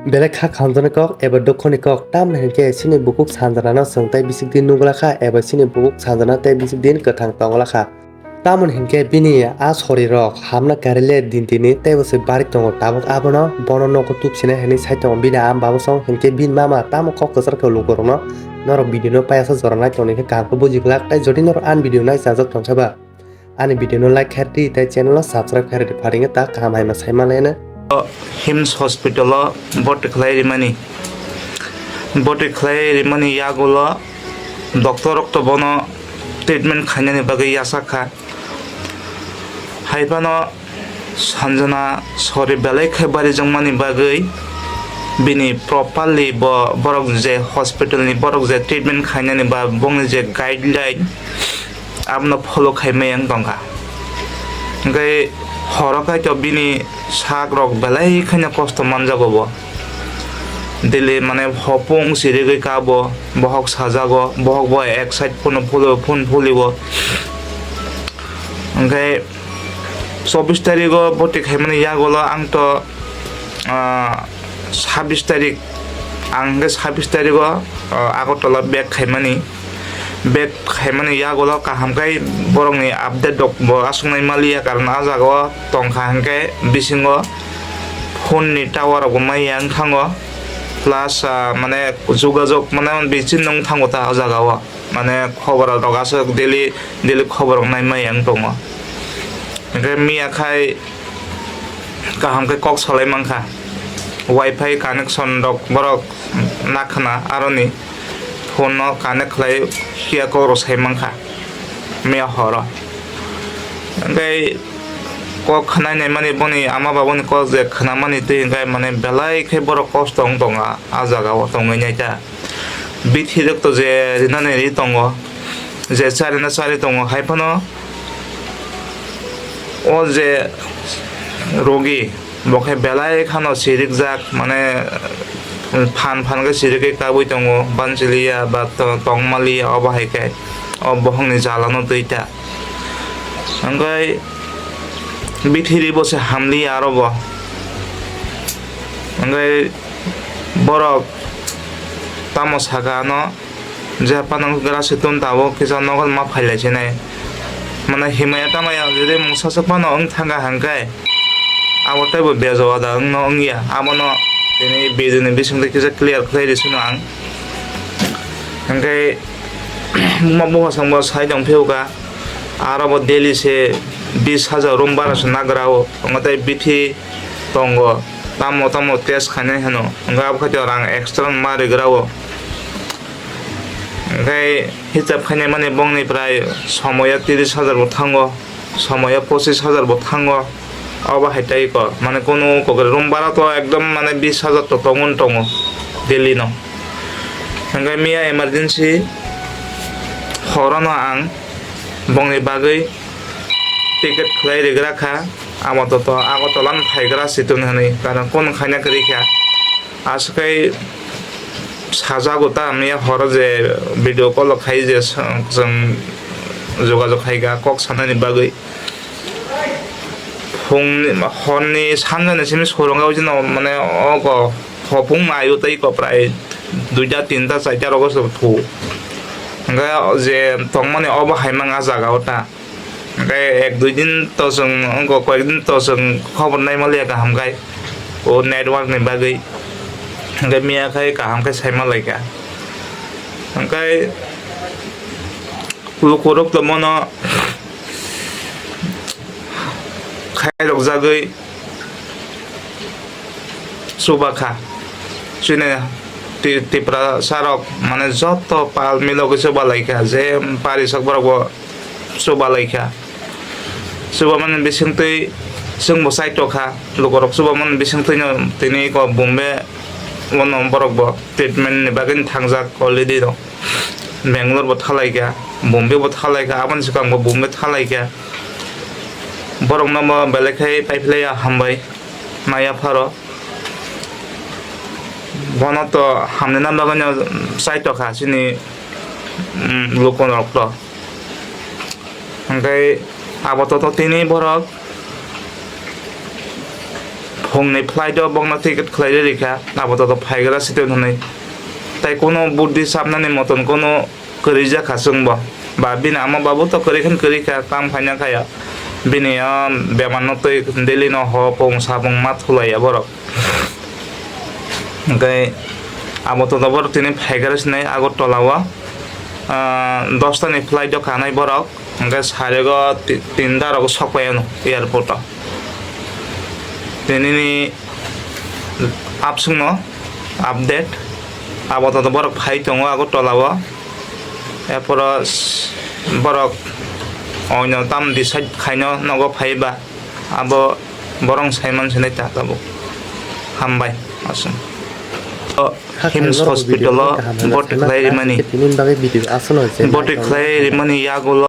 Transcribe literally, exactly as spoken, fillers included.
Belai kha khamjaknai kok eba dukhoni kok, tamoni hinkhe chini bukhuk sanjanano chwng tei bisik din nukla kha eba chini bukhuk sanjana tei bisik din kwthang tongla kha. Tamoni hinkhe bini a sorirok hamna karile din tini teibo se barik tongo, tabuk abono bono nogo tubsinai hinwi sai tongo bini ama babosong. Hinkhe bini mama tamo kok kwchar khe lukurokno norok video no payasa jora nai tongni khe kaham khe buji glak, tei jodi norok ani video nai chajak tongsa ba ani video no like khairdi tei channel no subscribe khairdi, pharingwi ta kaham hai ma sai manlaina. Hims hospital o boti khlai rimani, boti khlai rimani yagulo doctor rok to bono treatment khainani bagwi yachak kha. Hai phano Sanjana sori belai khe barijak mani bagwi bini properly bo borok je hospital ni borok je treatment khainani ba bongni je guideline abono follow khai maya wng tongkha. Hwnkhe horo kaitor bini sak rok belai kheno kosto manjago bo. Daily mane hopung sirigwi kabo, bohok sajago, bohok bo ek side phone phulio, phone phulio. Hwnkhe chobbish tarigo boti khaimani yagulo ang to, ah, sabbish tarik, ang hwnkhe sabbish tarigo, ah, Agartala back khaimani. Back khaimani yagulo kaham khe borokni update rok bo aswknai maliya, karon ah jagao tongkha hwnkhe bisingo phone ni tower rok bo maya wng thango, plus, ah, mane jogajog mane bichino wng thango ta ah jagao, mane khobor rok aswk daily daily khobor rok nai maya wng tongo. Hwnkhe miya khai kaham khe kok salai mankha, wifi connection rok borok nakhwna aroni phone no connect khlai phiya kok rok sai mankha miya horo. Hwnkhe kok khwnai naimani boni ama babani kok je khwnamani twi hwnkhe mane belai khe borok kosto wng tongo ah jagao tongwi naita. Bithi rok to je rinani ri tongo, je charina chari tongo, hai phano o je rogi bo khe belai khano sirikjak, mane phan phan khe sirigwi kabui tongo, banchiliya ba to-, tongmaliya, obo hai khe o bohongni jalano twi ta. Hwnkhe bithi ri bo se hamliya aro bo. Hwnkhe borok tamo saka ano, je phano grasi tun tabuk kisa nogo ma phailai sinai. Mane himaya tamaya jodi mungsa swk phano wng thangkha hwnkhe abo teibo bejo wada wngno wngya. Abono tini video ni bisingtwi kisa clear khlai rw sino ang. Hwnkhe buma buphasongbo sai tong phiyokha. Aro bo daily se bis hajar room bara se nagra o, tongo tei bithi tongo, tamo tamo test khainai hwno, hwnkhe abo khaito rang extra ma rigra o. Hwnkhe hisab khainai mani bongni prai somoya tris hajar bo thango, somoya pochis hajar bo thango. Obo hai tei kok, mane kunu kokre room bara to ekdom mane bis hajar to tongo, tongo daily no. Hwnkhe miya emergency horo no ang bongni bagwi ticket khlai rigra kha, amo to, to Agartala no phaigra situng hwnwi, karon kunu khaina kwrwi kha. Aswk khai sajago ta miya horo je video call khai je chwng jogajog khai kha kok sanani bagwi. Phungni, horni sanjani simi sorong o jino mane ogo hopung mayo tei ko prai duita tinta chaita rogo se thu. Hwnkhe je tongmani obo hai mang a jaga o ta. Hwnkhe ek dui din to chwng wngkha, koyek din to chwng khobor nai maliya kaham khai. O network ni bagwi. Hwnkhe miya khai kaham khai sai malaikha. Hwnkhe lukurok to mono khairokjagwi chubakha. Chini Ti-, Tiprasa rok mane joto pal milogwi chubalaikha, je parisok borok bo chubalaikha. Chubamani bisingtwi chwngbo chaitokha, lukurok chubamani bisingtwino tini eko Bombay bono borokbo treatment ni bagwi thangjak already rok. Bangalore bo thalaikha, Bombay bo thalaikha, aboni swkangbo Bombay thalaikha. Borokno bo belai khe paiphlaiya hambai, maya pharo. Bono to hamnina bagwino chaitokha chini, mm, lukurok to. Hwnkhe abo to, to tini borok Bongni flight o bongno ticket khlai rikha, abo to phaigra site hwnwi. Tai kono buddhi sabnani moton kono kwrwi jakha chwngbo. Ba bini ama babu to kwrwi khan kwrwi kha, kam khaina khaya. Bini o bemar no twi daily no ho pung sa pung ma thulaiya borok. Hwnkhe abo to borok tini phaigra sinai Agartala o, ah, dosta ni flight o kanai borok. Hwnkhe sarego ti-, tinta rogo sokpai ano airport o. Tinini abswngno update. Abo to borok phai tongo Agartala o. Erporo s-, borok oino tam decide khaino nogo phaiba. Abo borong saiman sinai ta tabuk. Hambai, aswng. O, Hakhe Hims norok hospital o video kaham rwna boti sana khlai rimani. Tini bagwi video aswk no je Boti naitokno khlai rimani yagulo